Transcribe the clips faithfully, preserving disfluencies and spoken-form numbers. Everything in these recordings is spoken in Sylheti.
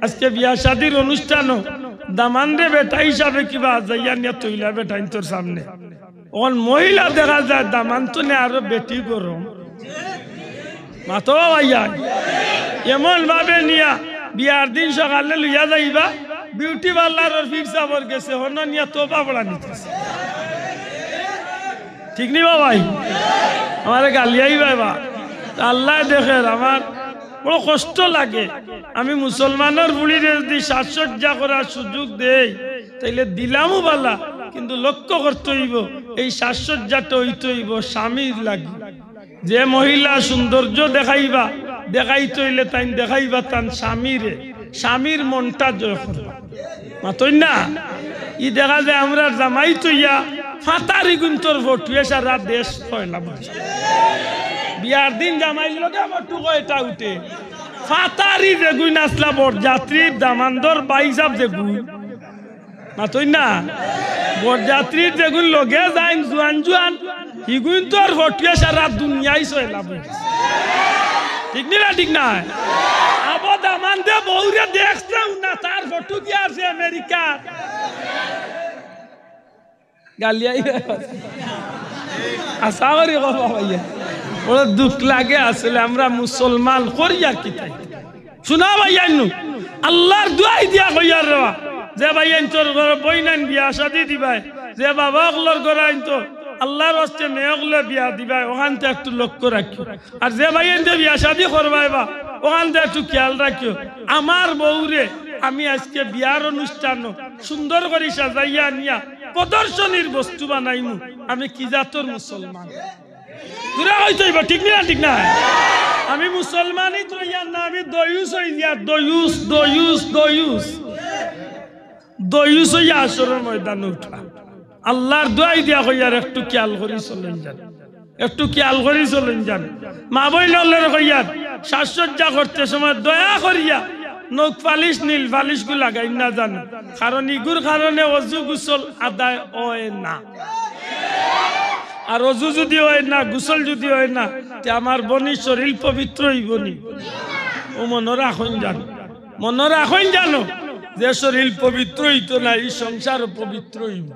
আজকে বিয়া শাদির অনুষ্ঠানো দামানরে বেটা হিসাবে কিবা যাইয়া নিয়া তইলা বেটাইন্তর সামনে। অখন মহিলা দেখা যায় দামান তনে আরো বেটি গরম। মাতো ভাইয়া, এমন ভাবে নিয়া বিয়ার দিন সকালে লইয়া যাইবা, বিউটি পার্লারর ফির সাবর গেছে, হনো নিয়া তোবা পড়া নিতেছে। ঠিক নি বা ভাই? আমারে গালিয়াইবায় বা। তা আল্লায় দেখের, আমার বড় কষ্ট লাগে। আমি মুসলমানর ফুড়িরে যুদি সাজসজ্জা করার সুযোগ দেই, তাইলে দিলামও বালা, কিন্তু লক্ষ্য করতে অইবো, এই সাজসজ্জাটা অইতে অইবো স্বামীর লাগি। যে মহিলা সৌন্দর্য দেখাইবা, দেখাইতে অইলে তাইন দেখাইবা তান স্বামীরে, স্বামীর মনটা জয় করবা। মাতইন না? ই দেখা যায় আমরার জামাই তইয়া ফাতারি গুন্তর ফটুয়ে সারা দেশ পয়লা বুঝে। বিয়ার দিন জামাইর লগে ফটু কয়টা উঠে। ফাতারি যেগুইন আছলা বরযাত্রীর দামান্দর ভাইসাব যেগুইন। মাতইন না? বরযাত্রীর যেগুইন লগে যাইন জুয়ান জুয়ান, হিগুইন্তর ফটুয়ে সারা দুনিয়াই ছয়লা বুঝে। ঠিক নি না? ঠিক নায়? আবো দামান্দে বউরে দেখছেও না, তার ফটু দিয়া আছে আমেরিকা। গালিয়াই। আশা করি কও বা ভাইয়া। বড় দুখ লাগে আসলে, আমরা মুসলমান করি আর কিতা। হুনো ভাইয়াইন, আল্লার দুয়াই দিয়া কইয়ার রে বা, যে ভাইয়াইন্তর ঘরো বইনাইন বিয়া শাদি দিবায়, যে বাবা অকলর ঘরো আইন তো আল্লার ওয়াস্তে মেয়ে অকলে বিয়া দিবায়, অখানতে একটু লক্ষ্য রাখিও। আর যে ভাইয়াইন্তে বিয়া শাদি করবায় বা, অখানতে একটু খেয়াল রাখিও। আমার বউরে আমি আজকে বিয়ার অনুষ্ঠানো সুন্দর করি সাজাইয়া আনিয়া প্রদর্শনীর বস্তু বানাইমু। আমি কি জাতর মুসলমান? জুরে কইতে অইবো, ঠিক নি না? ঠিক নায়? আমি মুসলমানই তো ইয়ার না, আমি দয়ুস অই গিয়া, দয়ুস, দয়ুস, দয়ুস। দয়ুস অইয়া হাশরর ময়দানো উঠবা। আল্লার দুয়াই দিয়া কইয়ার, একটু খেয়াল করি চলইন যান, একটু খেয়াল করি চলইন যান। মা বইন অকলরে কইয়ার, সাজসজ্জা করতে সময় দয়া করিয়া নখ পালিশ, নীল পালিশগু লাগাইন না যান, কারণ ইগুর কারণে অজু গোসল আদায় অয় না। আর অজু যুদি অয় না, গোসল যুদি অয় না, তে আমার বইনর শরীল পবিত্র অইবো নি? অউ মনো রাখইন যান, মনো রাখইন যানো, যে শরীল পবিত্র অইতো না, ই সংসারও পবিত্র অইবো।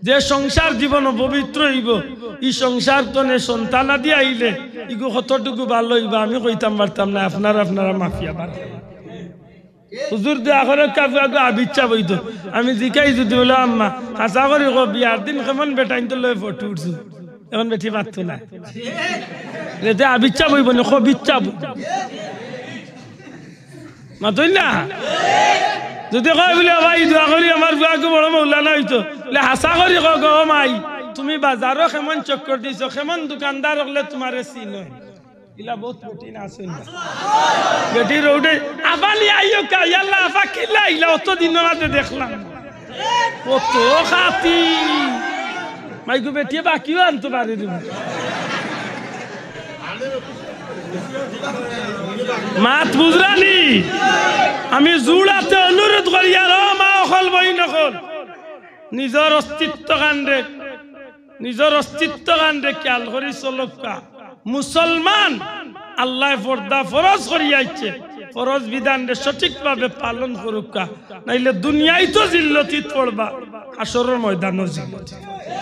যে সংসার জীবনও পবিত্র অইবো, ই সংসার তনে সন্তানাদি আইলে ইগু কতটুকু ভালা অইবো আমি কইতাম পারতাম না, আপনারা, আপনারা মাপিয়া পারবা। হুজুর দোয়া করউক্কা, ফুয়াগু আবিচ্ছা বইতো। আমি জিকাই যুদি বলে, "আম্মা, হাছা করি কও, বিয়ার দিন কেমন বেটাইন্তর লগে ফটো উঠছো?" অখন বেটি মাততো না। এতে আবিচ্ছা বইবো নি, কবিচ্ছা বইবো। মাতইন না? যুদি কয় বুলে, "ও ভাই, দোয়া করি আমার ফুয়াগু বড় মৌলানা অইতো।" বুলে, "হাছা করি কও গো, ও মাই, তুমি বাজারো কেমন চক্কর দিছো, কেমন দোকানদার অকলে তুমারে চিনইন?" ইলা বউত বেটি না আছইন না? বেটি রোডে, "আফা নি আইও কা, ইয়াল্লা আফা কিলা ইলা, অত দিনর মাঝে দেখলাম।" অত খাতি। মাইগু বেটিয়ে বাকিও আনতো পারে রে। মাত বুঝরানি? আমি জুড়াতে অনুরোধ করি, আর ও মা অকল, বইন অকল, নিজর অস্তিত্ব কাণ্ডে, নিজর অস্তিত্ব কাণ্ডে খেয়াল করি চলউক্কা। মুসলমান, আল্লায় পর্দা ফরজ করিয়া আইছে, ফরজ বিধানরে সঠিকভাবে পালন করউক্কা, নাইলে দুনিয়াইত জিল্লতিত পড়বা, হাশরর ময়দানো জিল্লতিত।